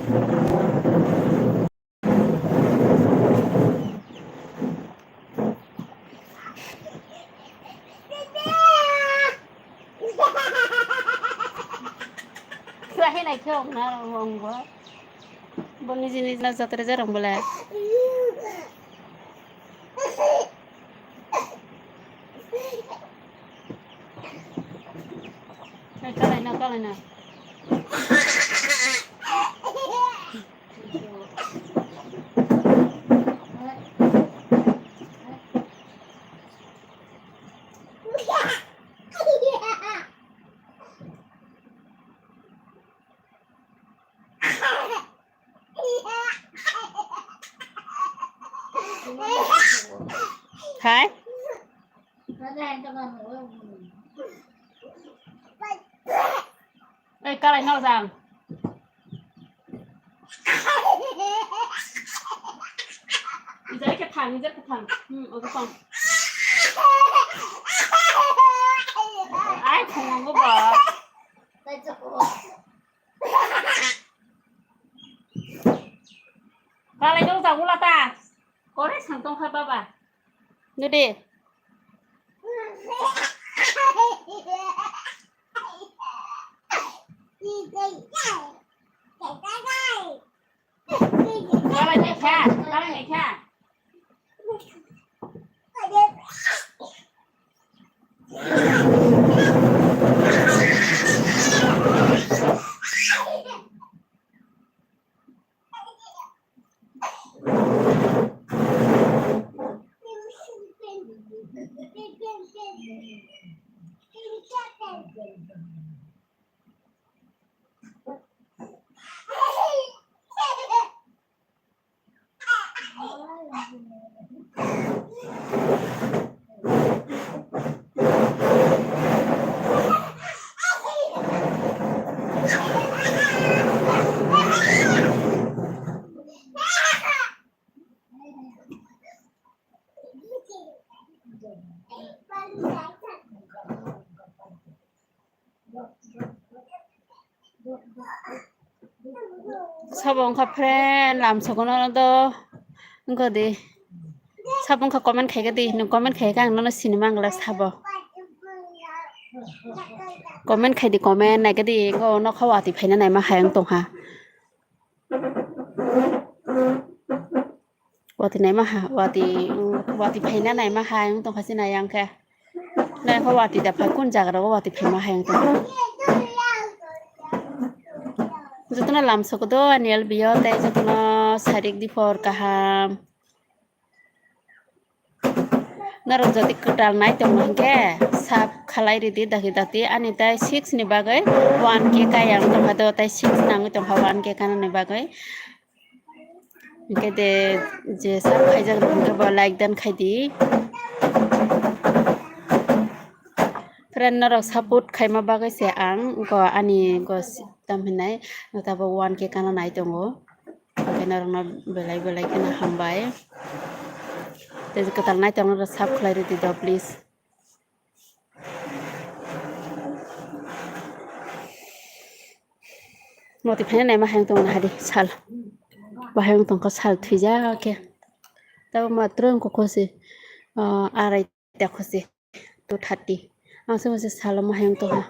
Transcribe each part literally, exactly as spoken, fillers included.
Kira hinai khe ong na ong bo. Bo niji niji na jatre jarong bole. Hey, kalai na, kalai na. Hai. Ei, kalai nor jang. Ijar ke thang, ijar ke thang. Hmm, oke thang. Ai, thong ang ba. Kalai nor jang ulata. Kore sang tong kha baba. Nudi. Sabo wngkha friend, lamsogono do wngkha di. Sabo wngkha comment khaikha di, nwng comment khaikha ang nono sini mangla sabo. Comment khaidi, comment naikha di, o nokha watwi phaina naima hai wng tongkha. Watwi naima ha, watwi, mm, watwi phaina naima hai wng tongkha se nai ang khe. Nai khe watwi da phai kun jaga rogo watwi phaima hai wng tongkha. Jotono lamsok do ani L B o tei jotono sarik di por kaham. Norok jodi kwtal nai tongo hinkhe sub khalai ridi dati dati ani tei six ni bagwi one K kaya wng tongkha do tei six nangwi tongkha one K kanani bagwi. Hinkhe de je sub khaijak rok hinkhe bo like dan khaidi. Friend norok support khaima bagwi se ang go ani go s-, tam hinai tabuk one K kana nai tongo. Hinkhe norokno belai belai kheno hambai. Tei kwtal nai tongo sub khlai ridi do please. Moti phaina naima hai wng tong nahadi sal. Bahai wng tongkha sal thwijak khe. Tabo matro wng koko se, ah, arai ta kho se two thirty. Ang se mose salo ma hai wng tongkha.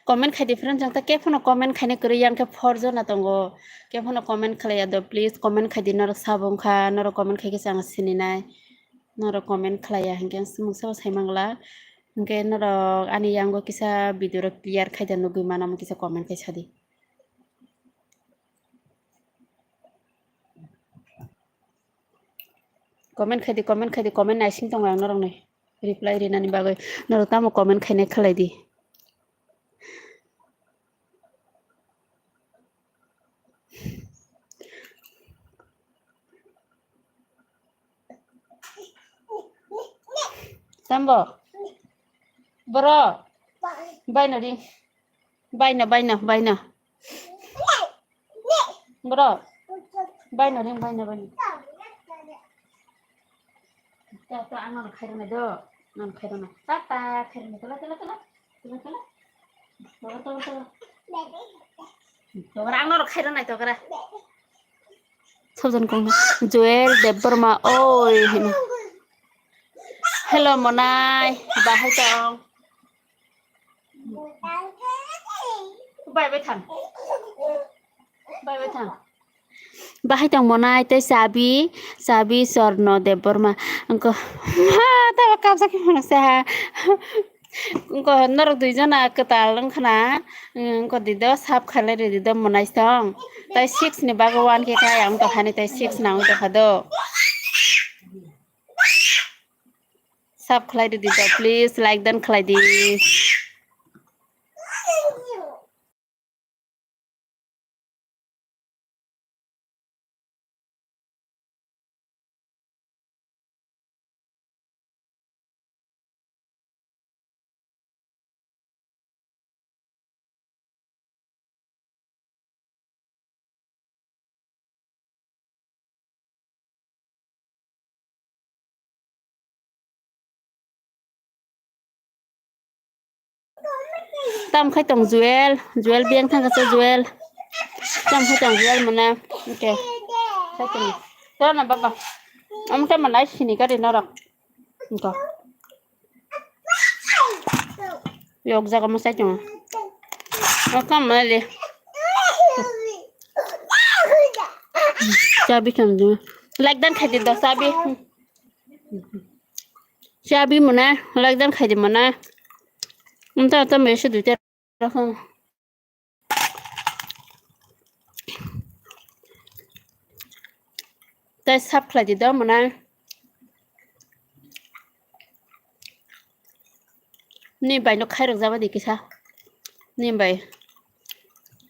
Comment khai di friend, jang ta khe phano comment khaina kwrwi yang khe four jona tongo, khe phano comment khlaiya do, please comment khai di, norok sabo wngkha, norok comment khai khe se ang sininai. Norok comment khlaiya hinkhe ang swmung sabo sai mangla. Hinkhe norok ani yango kisa video rok clear khai da nugwi mano, omo kisa comment khai sadi. Comment khai di, comment khai di, comment naising tongo ang norokni reply rinani bagwi. Norok tamo comment khainai khlai di. Tambo? Boro? Baino ring. Baino, baino, baino. Bro. Baino ring, baino, baino. Ta, ta, ang nono khairoknai do. Nono khairoknai. Ta, ta, khairoknai. Tola, tola, tola. Tola, tola. Tola, tola, tola. Togra, ang nono khairoknai, togra. Sabjan kong Joel Debbarma, oi, hino. Hello, Monai. Bahai tong. Bai, bai thang. Bai, bai thang. Bahai tong Monai tei Chabi, Chabi Chorno Debbarma. Wngkha, ha, tabo kapsa khe mano se ha. Wngkha norok dui jona kwtal wngkha na. Wngkha di do sap khalai rw di do Monai song. Tai six ni bagwi one khe kaya wngtokha ni tai six nang wngtokha do. Sap khlai di do, please like dan khlai di. Tam khai tong Joel, Joel biyang thang kasa Joel. Tam khai tong Joel mana. Okay. Khai tong. Toro na baba. Am khai mana sini kari norok. Engko. Yok jaga mo sai tong. Okam mali. Chabi kam du. Like dan khai di do chabi. Chabi mana, like dan khai di mana. Unta ta me se duita. Tei sap khlai di do mwnai. Ni bai no khairok jaba di kisa. Ni bai.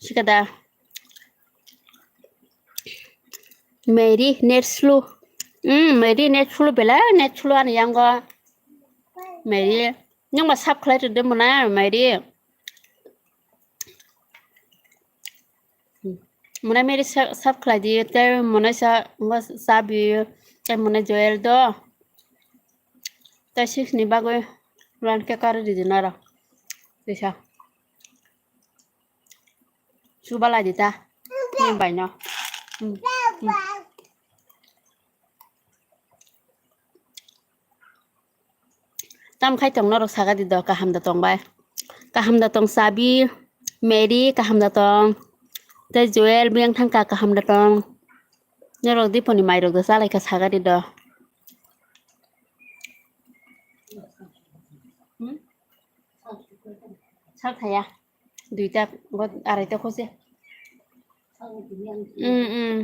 Sikada. Mary net slow. Hmm, Mary net slow bela, net slow ani yango. Mary. Nang ba sap khlai di do mwnai, Mary. Mwnai Mary sa-, sap khlai di, tei mwnai sa, ngo sa bi, tei mwnai Joel do. Tei six ni bagwi run khe karwi ridi naro. Tisa. Chuba lai di ta. Ni bai no. Hmm. Hmm. Tam khai tong norok saga di do, kaham da tong bai. Kaham da tong Sabi, Mary, kaham da tong. Tei Joel, biyang thang ka, kaham da tong. Norok diponi mai rok do chalai kha saga di do. Hmm? Sal thaya. Duita, go, araita khose. Mm, mm.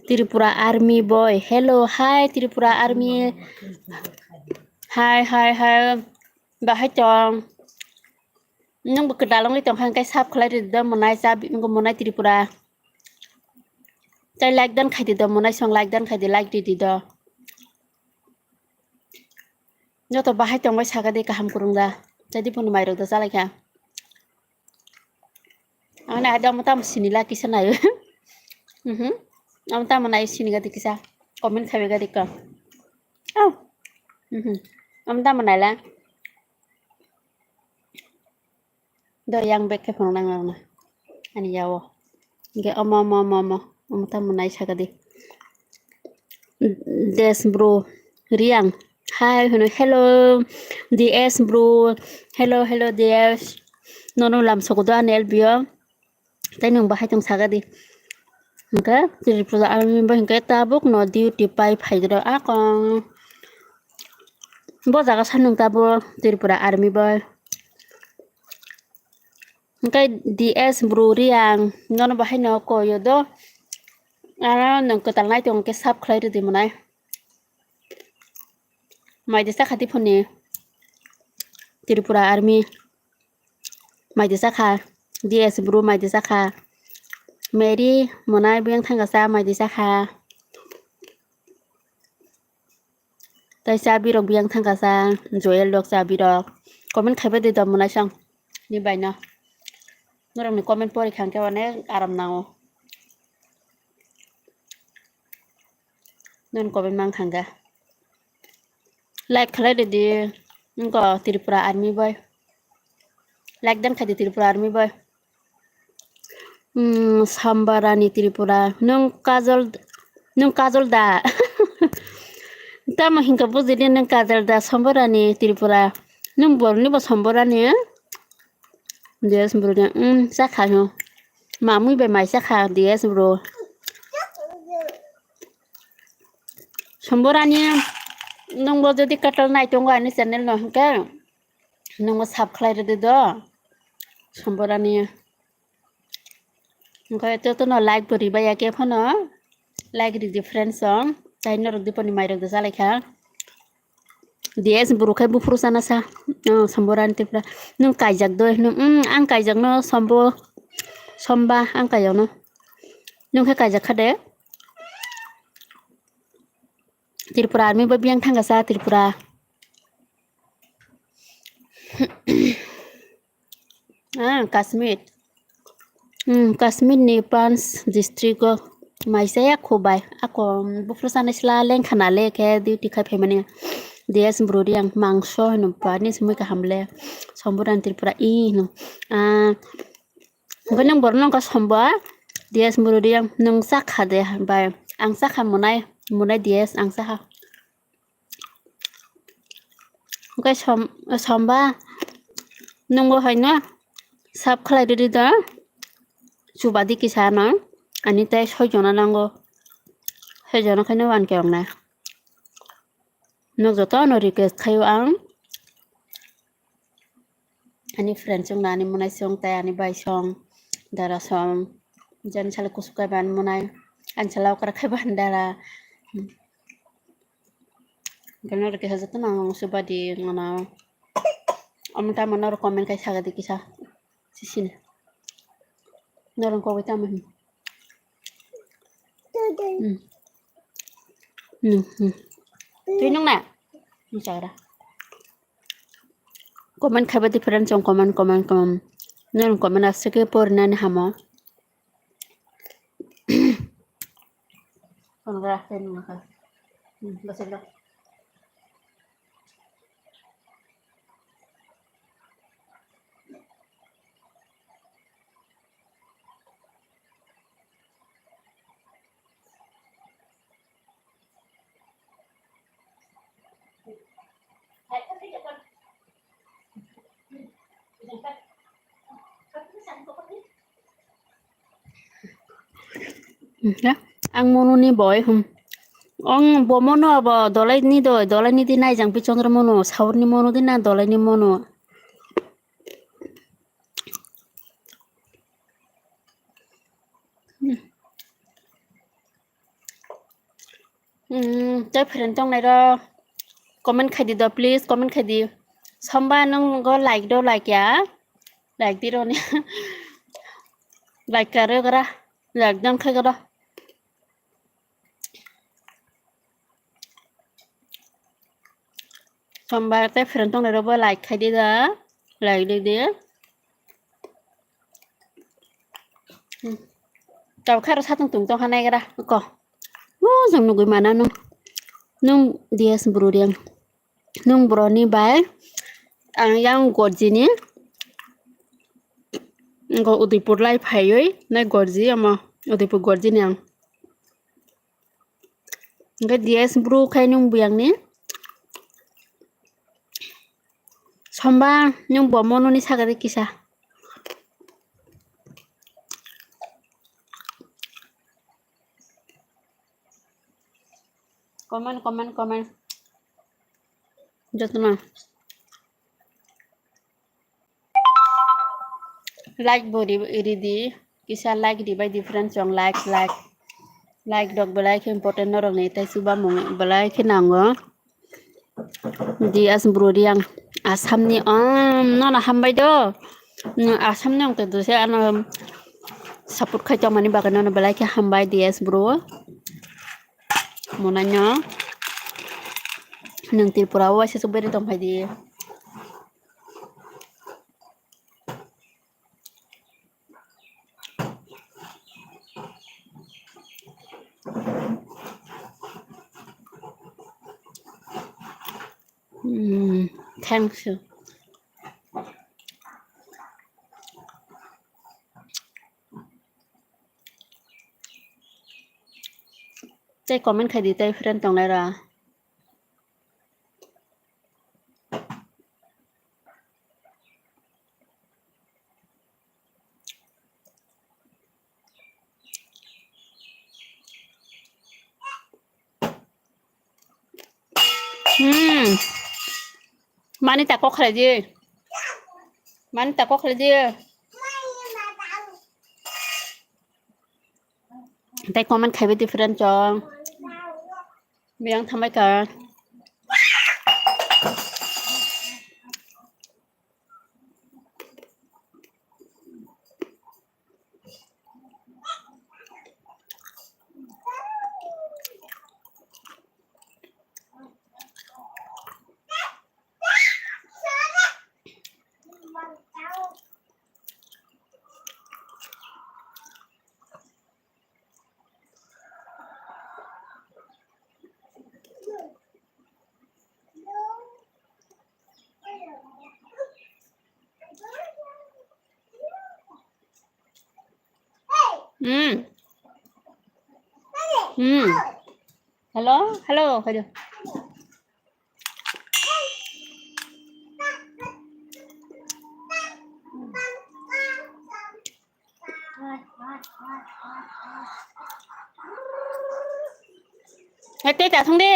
Tripura Army boy. Hello, hi Tripura Army. Hi, hi, hi. Bahai tong. Nang bo kwdalong li tong kha, hwnkhe sap khlai ridi do mwnai cha, mwnai Tripura. Tei like dan khai di do mwnai song, like dan khai di, like ridi do. Joto bahai tongbai saga di kaham kwrwng da. Jadi phone mai rok da chalai kha. Ani ada mo tam sini la kisa nayo. Mhm. Am tam nai sini ga di kisa. Comment khai ga di ka. Oh. Mhm. Am tam nai la. Do yang bek khe phunuk nang nang na. Ani yawo. Ge omo, omo, omo, omo. Omo tamo nai saka di. Des bro. Riang. Hi, hello, hello. D S bro. Hello, hello, D S. Nono lam sokodo ani L B o. Tei nwng bahai tong saga di. Hwnkhe Tripura Army bo hwnkhe tabuk no duty pai phaidoro akong. Bo jaga sa nwng tabuk Tripura Army bo. Hwnkhe D S bro Riang nono bahai no koyo do. Aro nwng kwtal nai tong khe sap khlai rwdi mwnai. Mai de sakha di phone ni Tripura Army. Mai de sakha, D S bro mai de sakha. Mary mwnai beng thangkasa mai de sakha. Tai chabi rok biyang thangkha sa, Joel rok chabi rok. Comment khaibai de do mwnai song ni bai no. Norok ni comment pori khang khe onek aram nango. Non comment mang khang kha. Like khlai ridi, wngkha Tripura Army bai. Like dan khaidi Tripura Army bai. Hmm, Sambarani Tripura. Nung Kajol, nung Kajol da. Tamo hinka bujidi nung Kajol da Sambarani Tripura. Nung borni bo Sambarani, eh? Yes, bro. Hmm, sakha no. Mamui bai mai sakha, yes, bro. Sambarani, nungbo jodi katal nai tongo ani channel no hinke, nungbo sub khlai rwdi do. Sambarani. Hinke to to no like bo ribai ya khe phano. Like ridi friends song. Tai norok diponi mai rok do jalai kha. D S buru khai buphuru sana sa. Oh, Sambarani Tripura. Nung kaijak doi. Nung, mm, ang kaijak no Sambo. Somba ang kaijak no. Nung khe kaijak kha de. Tripura Army bo biyang thangkha sa Tripura. Ah, Kashmir. Hmm, Kashmir ni Panch district o maisa ya khubai. Ako, um, buphuru sanai sla lengkha na le khe duty khai phaimani. D S buru riyang mangso hino pani sumui kaham le. Sambarani Tripura i hino. Ah, hwnkhe nung borok nungkha Somba. D S buru riyang nung chakha de bai. Ang chakha mwnai, mwnai D S ang chakha. Hwnkhe Som-, Somba, nungbo haino sub khlai rwdi da, chubadi kisa no, ani tei soi jona nango, soi jona khaino one K wngnai. Nok jotono request khaio ang. Ani friend song, ani mwnai song, tai ani bai song, dara song, jani salo kusuk kai ban mwnai, ani salo okra khai ban dara. Gano rwkhe hajato nang subadi ngana. Omo tamo norok comment kai sagadi kisa. Sisini. Norok kogwi tamo hin. Hmm. Hmm, hmm. Twi nung na? Nung chagra. Comment khaiba different song comment, comment, comment. Nung comment aswk khe porinani hamo. Phone gra khe nung kha. Hmm, bwswk da. Ya, ang mono ni boy, hmm. Ong bo mono abo dolai ni do, dolai ni di nai jang pi chondro mono, saur ni mono di na dolai ni mono. Hmm. Hmm, tei friend tongnairok comment khaidi do, please comment khaidi. Somba nung go like do, like ya. Like di roni. Like karo gra. Like dang khai gra. Somba tei friend tongnairok bo like khaidi da. Like di di. Hmm. Tau kharo satung tung tong hanai gra ko. Wo jong nugui mana nung. Nung D S buru riang. Nung boroni bai ang yang gorjini. Ngo Udaipur lai phaiwi nai gorji ama Udaipur gorjini ang. Hingke D S bru khai nung buyang ni. Somba nung bo mono ni sagari kisa. Comment, comment, comment. Jotno. Like bo ri, ri di. Kisa like di bai different song like, like. Like dok belai khe important norok ni tei chuba mung belai khe nango. D S bru riang Assam ni, um, nono hambai do. Assam ni ongte dose ano support khai tongmani bagwi nono belai khe hambai D S bru. Monai no. Nwng Tripura o waisa se bere tong phai di. Hmm, thanks. Tei comment khai di, tei friend tong lai ra. Hmm. Mani ta kok khlai di. Mani ta kok khlai di. Tei comment khai bai di friend chong. Biyang thambai ka. Hmm. Hmm. Hello, hello, hello. Hei, tei ta thung di.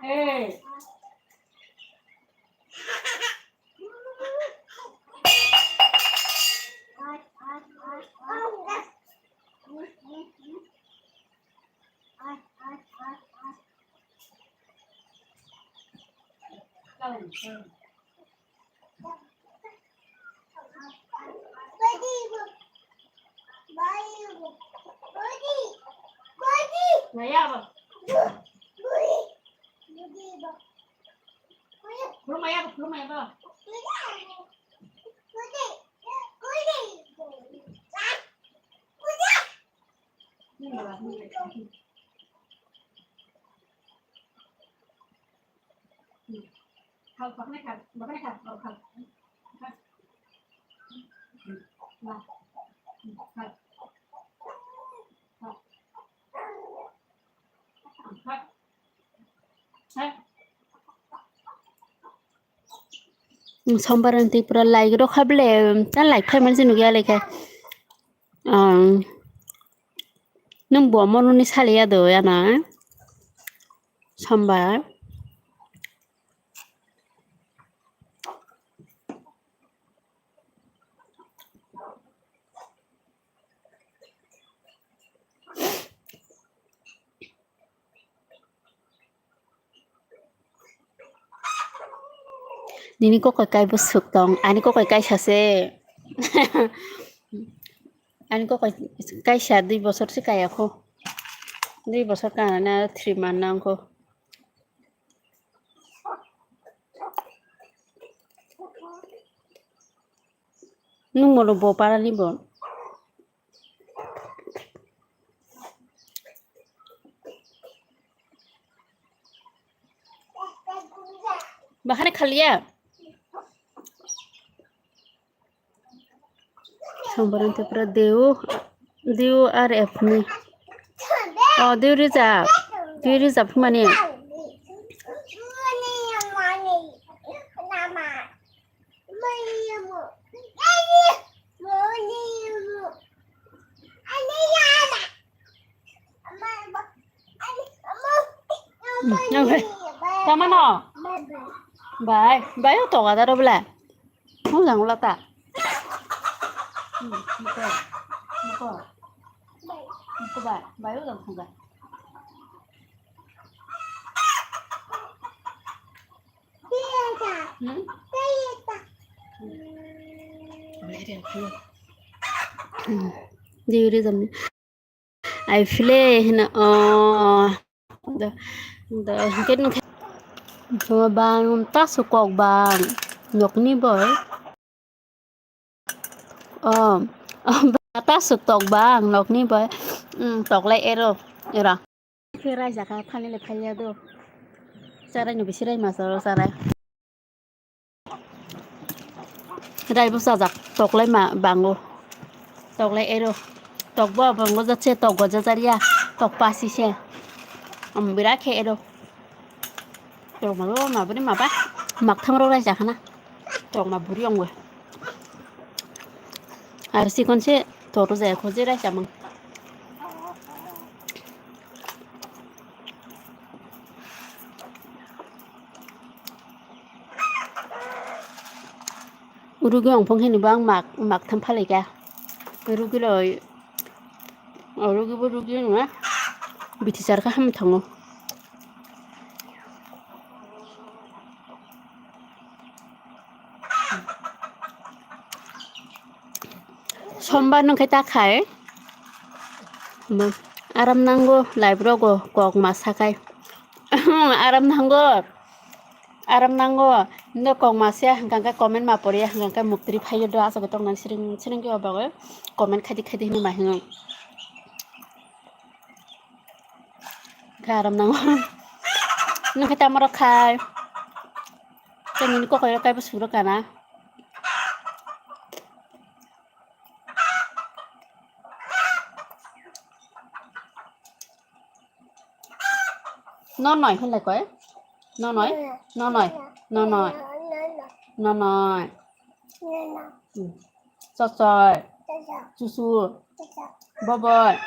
Hey. Sombar wngtwi pura like rok kha ble, ta like phaimani se nukya le khe. Ang nwng bo mononi saliya do yana sombar. Nini kokoi kai bwswk tong, ani kokoi kaisa se. Ani kokoi kaisa dui bosor se kaya kho. Dui bosor kanani aro three month nang kho. Nwng bono bo parani bo. Bahai khaliya. Sombar wngtwi pura D U, D U R F ni. Oh, D U rijak. D U rijak phumani. Tamano? Bai, bai, o toga daro bla. Mo jang lata. Hmm, mukor, mukor. Kuba, bayo dong kuba. Hmm? Hmm. Di uri dong. Ai file hino, oh, da, da, hingke nung khe, bang, ta sukok bang, nokni boy. Oh, oh, ta sukok bang, nokni boy. Hmm, toklai ero, era. Khe raijak kha, thani le phaiya do. Charai no bisi rai masa ro charai. Rai bwsajak toklai ma bango. Toklai ero. Tokbo bango jatse tokbo jajaria. Tok pasi se. Am bira khe ero. Tok ma ro ma buri ma ba. Mak thang ro rai jakhana. Tok ma buri ongwe. Ar sikon se toru jaya khoje rai samang. Rugi ongphong hini bo ang mak, mak tham phalai kha. Rugi loi, o rugi bo rugi wngya. Bithi char kha ham thango. Sombar nung khe ta khai. Aram nango, live rogo kok ma sakai. Aram nango. Aram nango, no kok ma se hwnkha khe comment ma poriya hwnkha khe muktri phaiyo do aswk tong nang siring siring khe o bagwi comment khaidi khaidi hinwi ma hinwi. Khe aram nango. Nokhe tamo rok khai. Tei nini kokoiro kaibo suro kana. Nonoi hinlai koi. Nonoi. Nonoi. Nonoi. Nonoi. Hmm. Chosoi. Chusu. Boboi.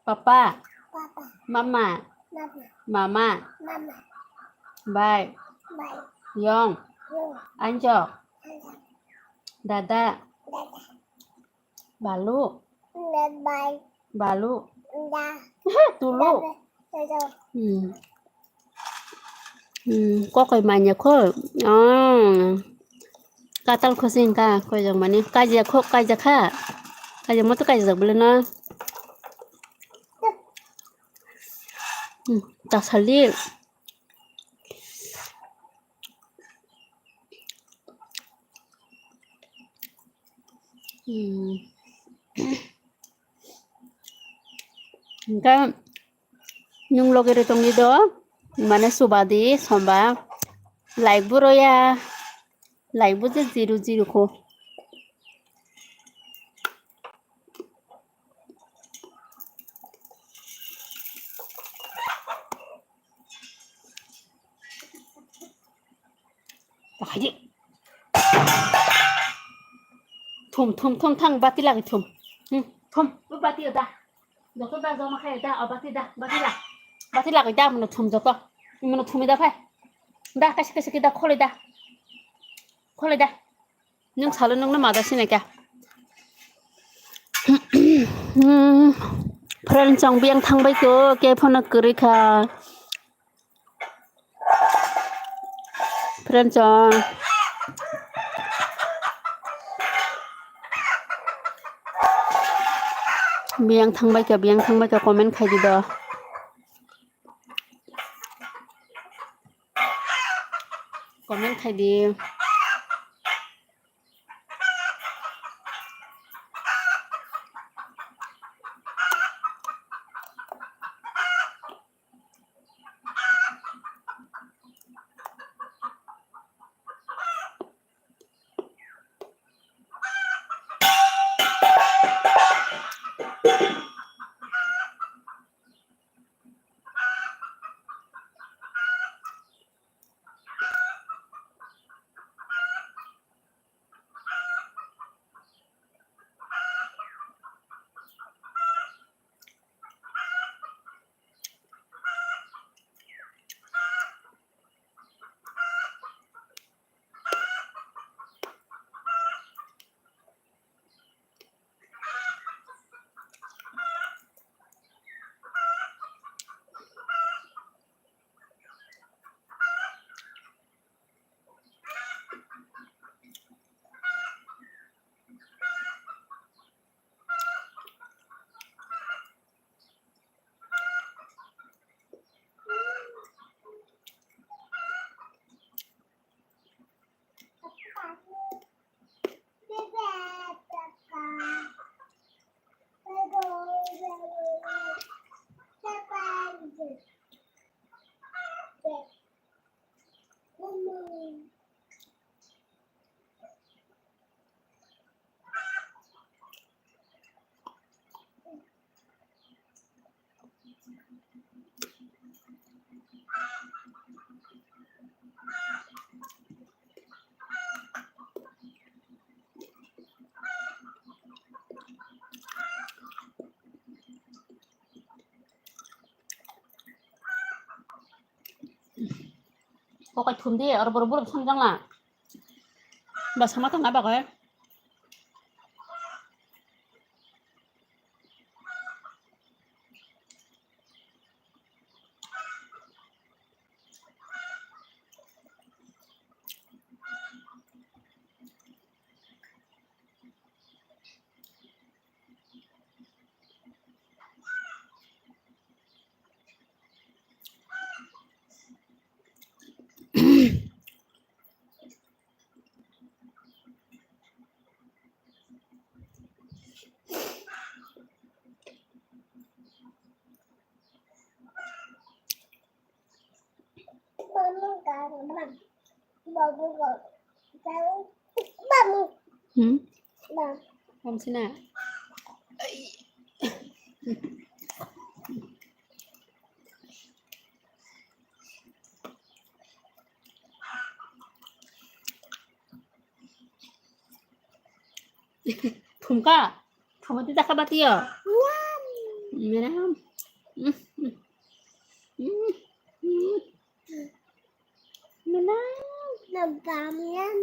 Papa. Mama. Mama. Bai. Yong. Anjok. Dada. Balu. Balu. Tulu. Hmm. Hmm, kokoi manya kho. Oh. Katal kho sing ka, koi jang mani. Kaija kho, kaija kha. Kaija moto kaija jak bole no. Hmm, tasali. Hmm. Hingke nwng loge rw tongdi do, mane chubadi somba, like bo roya, like bo je zero zero kho. Bahai di. Thum, thum, thum, thang, bati lagi thum. Hmm, thum, bu bati ada. Joto da joma khai da, o bati da, bati da. Bati lagi da, mano thum joto. Mano thumi da phai. Da, kaisa, kaisa, ki da, kholi da. Kholi da. Nwng salo nwngno maja sinai kha. Hmm, friend chong biyang thangbai kho, khe phano kwrwi kha. Friend chong. Biyang thangbai kha, biyang thangbai kha, comment khai di do. Comment khai di. Kokai thum de, oro borok borok samjang la. Ba sama tang na bagwi. Hmm? Om sina. Thumka. Thumati dakha batiyo. Menam. Menam. Menam.